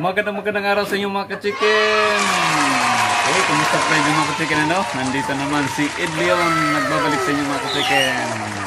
Magandang magandang araw sa inyo, mga ka-chicken! Okay, kumusta po kayo, mga ka-chicken, ano? Nandito naman si Ed Leon, nagbabalik sa inyo, mga ka-chicken.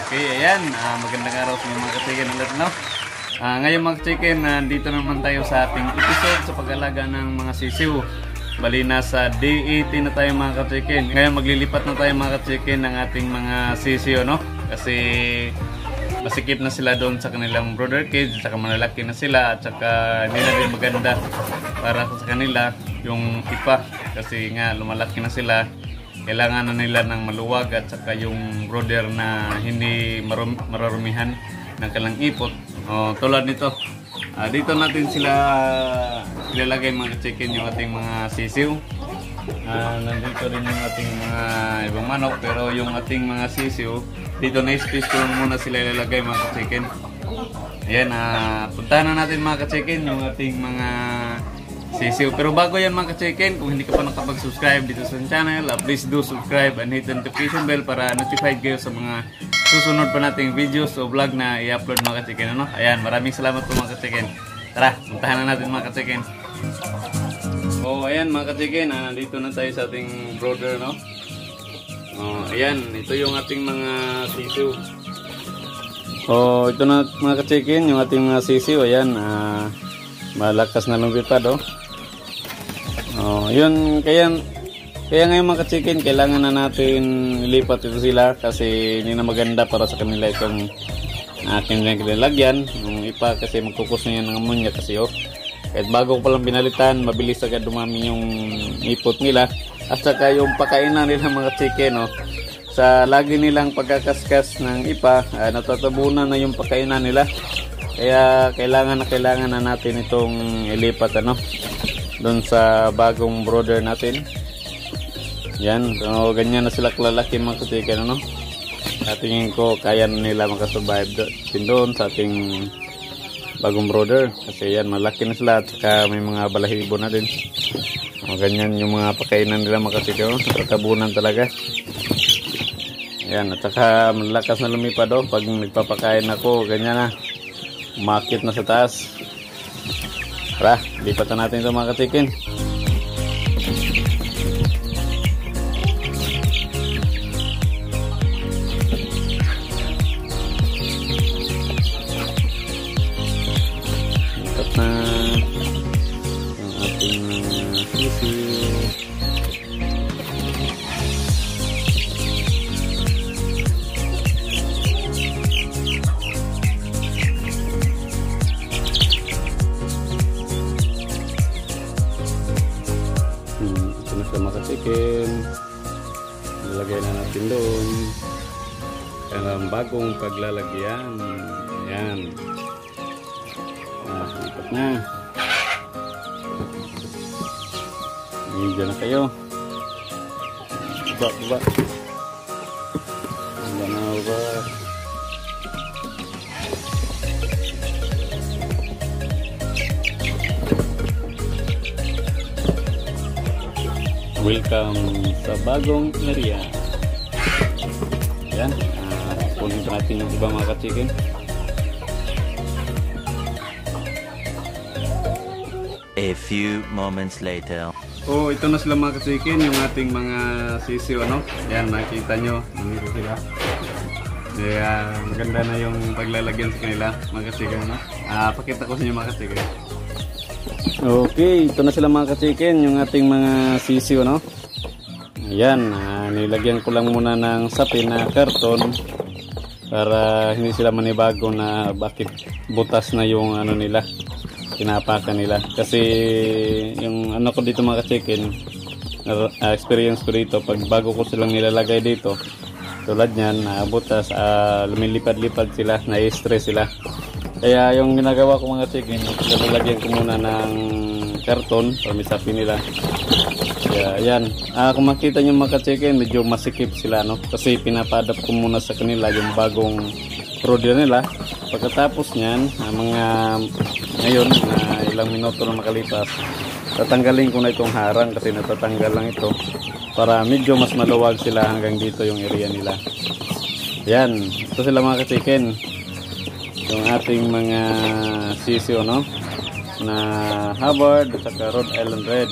Okay, ayan, magandang araw sa inyo, mga ka-chicken ulit, no? Ngayon, mga ka-chicken, nandito naman tayo sa ating episode sa pag-alaga ng mga sisiw. Bali, nasa day 18 na tayo, mga ka-chicken. Ngayon maglilipat na tayo, mga ka-chicken, ng ating mga sisiw, no? Kasi masikip na sila doon sa kanilang brooder cage, at saka malalaki na sila, at saka hindi na rin maganda para sa kanila yung ipa kasi nga lumalaki na sila, kailangan na nila ng maluwag at saka yung brooder na hindi mararumihan ng kanilang ipot. O, tulad nito, dito natin sila ilalagay, mga chicken, yung ating mga sisiw. Nandito rin yung ating mga ibang manok, pero yung ating mga sisiw dito na space ko muna sila ilalagay, mga ka-chicken. Ayan, puntahan na natin, mga ka-chicken, yung ating mga sisiw. Pero bago yan, mga ka-chicken, kung hindi ka pa nakapag-subscribe dito sa channel, please do subscribe and hit the notification bell para notified kayo sa mga susunod pa nating videos o vlog na i-upload, mga ka-chicken, ano? Ayan, maraming salamat po, mga ka-chicken. Tara, puntahan na natin, mga ka-chicken. Oh, ayan, mga ka-chicken, nandito na tayo sa ating brooder, no? Oh, ayan, ito yung ating mga sisiw. Oh, ito na, mga ka-chicken, yung ating mga sisiw. Ayan, malakas na lumipad, oh. Oh, yun, kaya ngayon, mga ka-chicken, kailangan na natin ilipat ito sila kasi hindi na maganda para sa kanila itong aking nilagyan. Yung ipa kasi magkukus na yan ng ammonia kasi, oh. Kahit bago ko palang binalitan, mabilis agad dumami yung ipot nila. At saka yung pakainan nila, mga chicken, oh, sa lagi nilang pagkakaskas ng ipa, natatabunan na yung pakainan nila. Kaya kailangan na natin itong ilipat, ano, doon sa bagong brooder natin. Yan, so, ganyan na sila kalalaki, mga chicken, ano. Sa tingin ko kaya na nila makasurvive din doon sa ating bagong brooder kasi yan, malaki na sila at saka may mga balahibo na din. O, ganyan yung mga pakainan nila, mga ka-chicken, tatabunan talaga. Ayan, at saka malakas na lumipad, oh. Pag nagpapakain ako, ganyan na, umakit na sa taas. Tara, lipat na natin ito, mga ka-chicken. Lipat na yung ating sisiw. Ito na sila, mga ka-chicken. Nilagay na natin doon. Kaya bagong paglalagyan. Ayan. Lipat na. Diyan na kayo. Baba, baba. Diyan na, baba. Welcome sa bagong area. Ayan, kunin pa natin yung iba, mga ka-chicken. A few moments later. Oh, ito na sila, mga ka-chicken, yung ating mga sisiw, ano? Ayan, nakita nyo, nandito sila. Kaya maganda na yung paglalagyan sa kanila, mga ka-chicken, no? Pakita ko sa inyo, mga ka-chicken. Okay, ito na sila, mga ka-chicken, yung ating mga sisiw, no? Ayan, nilagyan ko lang muna ng sapin na karton para hindi sila manibago na bakit butas na yung ano nila, tinapakan nila. Kasi yung ano ko dito, mga ka-chicken, Experience ko dito, pag bago ko silang nilalagay dito, tulad niyan, butas, lumilipad-lipad sila, na-stress sila. Kaya yung ginagawa ko mga chicken, nilalagyan ko muna ng karton para misapin nila. Kaya ayan, kung makita nyo mga chicken, medyo masikip sila, no? Kasi pinapadap ko muna sa kanila yung bagong brooder nila. Pagkatapos niyan, mga ngayon, ilang minuto na makalipas, tatanggalin ko na itong harang kasi natatanggal lang ito para medyo mas maluwag sila hanggang dito yung area nila. Ayan, ito sila mga chicken, yung ating mga sisiw, no? Na Hubbard at saka Rhode Island Red.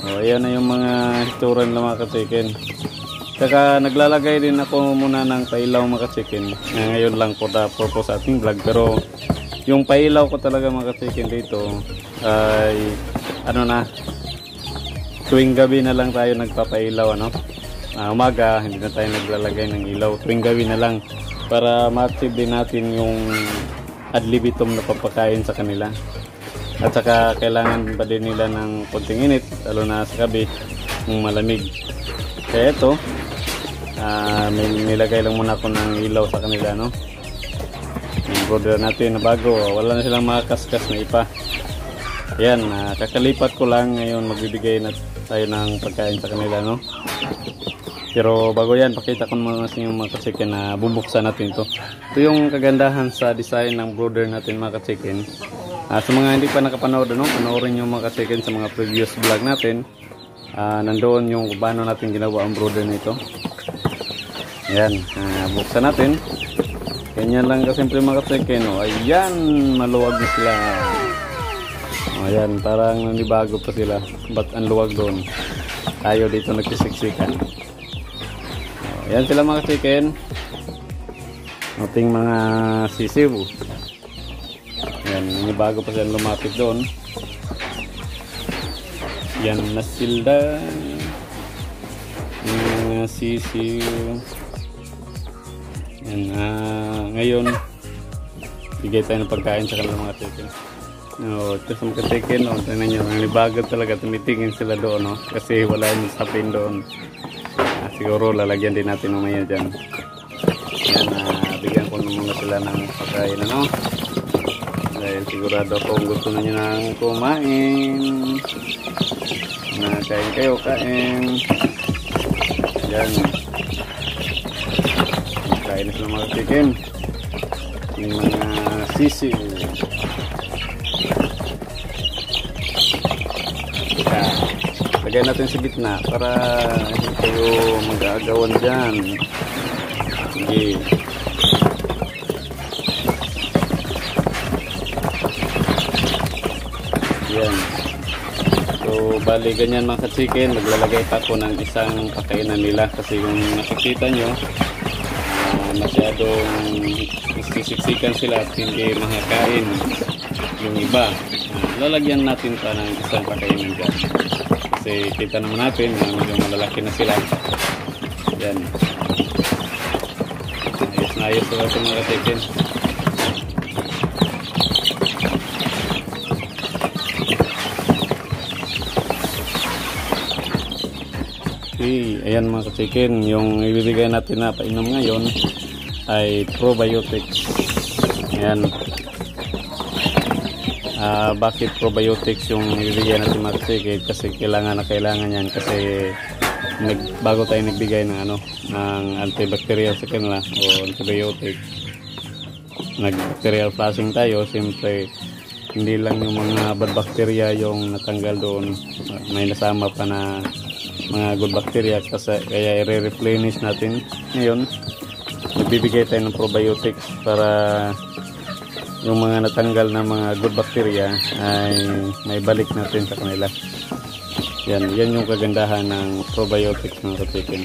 O, ayan na yung mga itsura nila mga ka-chicken. Saka naglalagay din ako muna ng pailaw mga ka-chicken. Ngayon lang po the purpose sa ating vlog. Pero yung pailaw ko talaga mga ka-chicken dito ay ano na, tuwing gabi na lang tayo nagpapailaw, ano? Umaga hindi na tayo naglalagay ng ilaw, tuwing gabi na lang para ma-achieve din natin yung ad libitum na papakain sa kanila. At saka kailangan pa din nila ng konting init, lalo na sa gabi kung malamig. Kaya ito, may nilagay lang muna ako ng ilaw sa kanila, no? Yung brooder natin na bago, wala na silang mga kaskas na ipa. Ayan, kakalipat ko lang ngayon, magbibigay na tayo ng pagkain sa kanila, no? Pero bago yan, pakita ko muna sa inyo mga ka-chicken na bubuksan natin ito. Ito yung kagandahan sa design ng brooder natin mga ka-chicken. Sa mga hindi pa nakapanood, ano, panoorin nyo mga ka-chicken sa mga previous vlog natin. Nandoon yung paano natin ginawa ang brooder nito. Ayan, buksan natin. Ganyan lang kasimple mga ka-chicken. O, ayan, maluwag na sila. O, ayan, parang nanibago pa sila. Ba't ang luwag doon? Tayo dito nagsisiksikan. Ayan sila mga chicken, ating mga sisiw. Ayan, bago pa silang lumapit doon. Yan na sila, mga sisiw. Ayan, ngayon bigay tayo ng pagkain sa kanilang mga chicken. O, ito sa mga chicken, o, tingnan nyo, nanibago talaga, tumitingin sila doon, no? Kasi wala yung sapin doon. Siguro lalagyan din natin mamaya dyan. Ayan, bigyan ko na muna sila ng pagkain, ano? Dahil sigurado akong gusto na nyo nang kumain. Kain kayo, kain. Ayan. Kain na sila mga chicken. Yung mga sisiw. Lagay natin sa gitna para hindi kayo mag-aagawan dyan. Sige. Yan. So, bali ganyan mga ka-chicken, maglalagay pa ako ng isang pakainan nila kasi yung nakikita nyo, masyadong nagsisiksikan sila at hindi makakain yung iba. Lalagyan natin pa ng isang pakainan dyan. Kasi kita naman natin na medyo malalaki na sila. Yan. Ayos na ayos sila sa mga chicken. Okay, ayan mga ka-chicken, yung ibibigay natin na painom ngayon ay probiotics. Ayan. Bakit probiotics yung ibibigay natin mga ka-chicken? Kasi kailangan na kailangan yan kasi bago tayo nagbigay ng ano, ng antibacterial sa kanila o antibiotic, nag-bacterial flushing tayo, siyempre hindi lang yung mga bad bacteria yung natanggal doon, may nasama pa na mga good bacteria, kasi kaya i-replenish natin ngayon. Nagbibigay tayo ng probiotics para yung mga natanggal na mga good bacteria ay may balik natin sa kanila. Yan, yan yung kagandahan ng probiotics mga ka-chicken.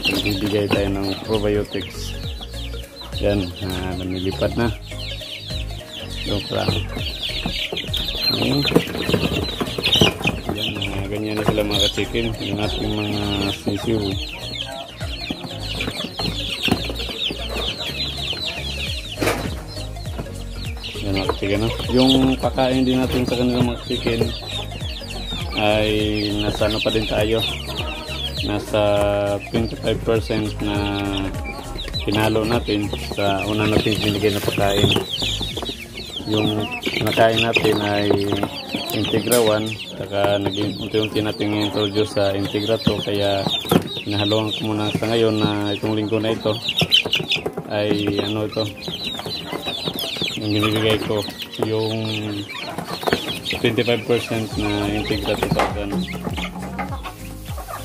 Nagbibigay tayo ng probiotics. Yan, namilipat na. Joke lang. Ayan. Yan, ganyan na sila mga ka-chicken. Yung ating mga sisiw. Yan mga ka-chicken, no? Yung pakain din natin sa kanilang mga chicken ay nasa ano pa din tayo, nasa 25% na pinalo natin sa una natin binigay na pagkain. Yung nakain natin ay Integra 1, saka naging unti-unti natin introduce sa Integra 2, kaya hinahaluan ko muna sa ngayon na itong linggo na ito ay ano ito yung binibigay ko, yung 25% na Integra 2000.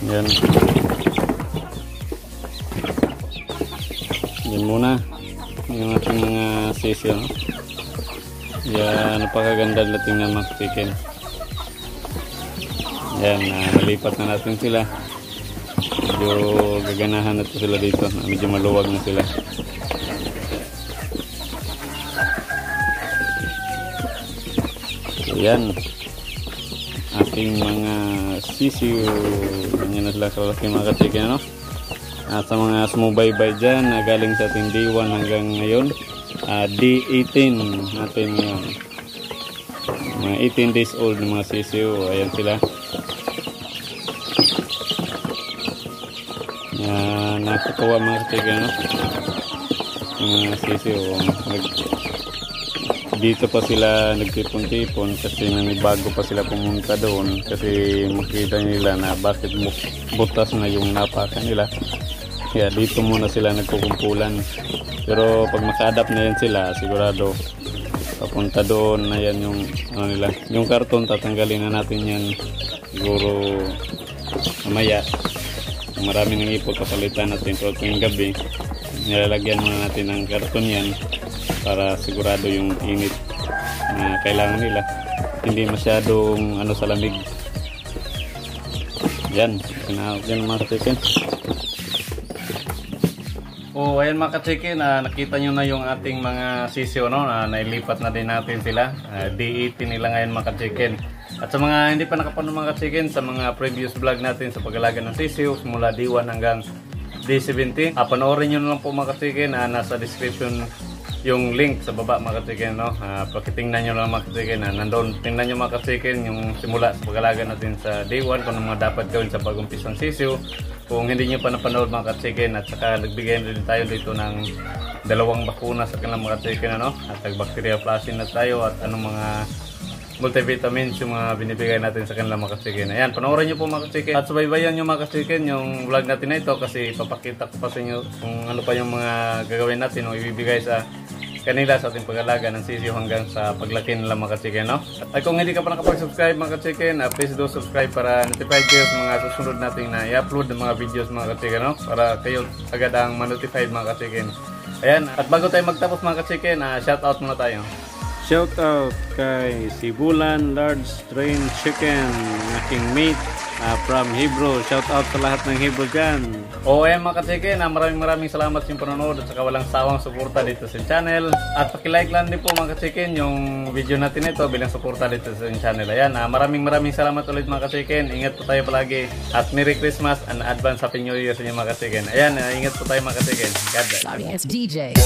Yan. Yan muna yung ating mga sisiw, no? Yan, napakaganda na tingnan mga chicken. Yan, nalipat na natin sila. Medyo gaganahan na to sila dito. Medyo maluwag na sila. Yan, ating mga sisiw. Ganyan na sila kalaki mga ka-chicken, ano? At sa mga sumubaybay dyan na galing sa ating D1 hanggang ngayon, D18 natin ngayon. Mga 18 days old na mga sisiw. Ayan sila. Nakakatawa mga ka-chicken, no? Mga sisiw. Dito pa sila nagtipon-tipon kasi nanibago pa sila pumunta doon kasi makita nila na bakit butas na yung napaka nila. Kaya dito muna sila nagkukumpulan. Pero pag maka-adapt na yan sila, sigurado papunta doon na yan yung ano nila. Yung karton tatanggalin na natin yan siguro mamaya. Kung marami ng ipot, papalitan natin. Pero tuwing gabi, nilalagyan muna natin ang karton yan para sigurado yung init na kailangan nila, hindi masyadong ano sa lamig. Yan, yan mga ka-chicken. Oh, ayan mga ka-chicken, nakita nyo na yung ating mga sisiw, no? Nailipat na din natin sila. D18 nila ngayon mga ka-chicken. At sa mga hindi pa nakapanood mga ka-chicken, sa mga previous vlog natin sa pag-alaga ng sisiw, simula D1 hanggang D17, panoorin nyo na lang po mga ka-chicken. Nasa description yung link sa baba mga ka-chicken, no? Pakitingnan nyo lang mga ka-chicken, nandun, tingnan nyo mga ka-chicken yung simula sa pag-alaga natin sa day 1, kung ano mga dapat gawin sa pag-umpisang sisiw. Kung hindi nyo pa napanood mga ka-chicken, at saka nagbigay din tayo dito ng 2 bakuna sa kanilang mga ka-chicken, ano? At bacteria flushing na tayo at anong mga multivitamins yung mga binibigay natin sa kanila mga ka-chicken. Ayan, panoorin nyo po mga ka-chicken. At subaybayan nyo mga ka-chicken yung vlog natin na ito kasi ipapakita ko pa sa inyo kung ano pa yung mga gagawin natin o ibibigay sa kanila sa ating pag-alaga ng sisiw hanggang sa paglaki nila mga ka-chicken, no? At kung hindi ka pa nakapag-subscribe mga ka-chicken, please do subscribe para notified kayo sa mga susunod nating na i-upload ng mga videos mga ka-chicken, no? Para kayo agad ang ma-notified mga ka-chicken. Ayan, at bago tayo magtapos mga ka-chicken, shout out muna tayo. Shout out kay Sibulan Large Strain Chicken, aking mate from Hebrew. Shout out sa lahat ng Hebrew dyan. O ayan mga ka-chicken, maraming maraming salamat sa inyong panonood at saka walang sawang suporta dito sa channel. At paki-like lang din po mga ka-chicken yung video natin ito bilang suporta dito sa channel. Ayan, maraming maraming salamat ulit mga ka-chicken. Ingat po tayo palagi at Merry Christmas and advance Happy New Year sa inyo mga ka-chicken. Ayan, ingat po tayo mga ka-chicken. God bless. Sorry, it's DJ.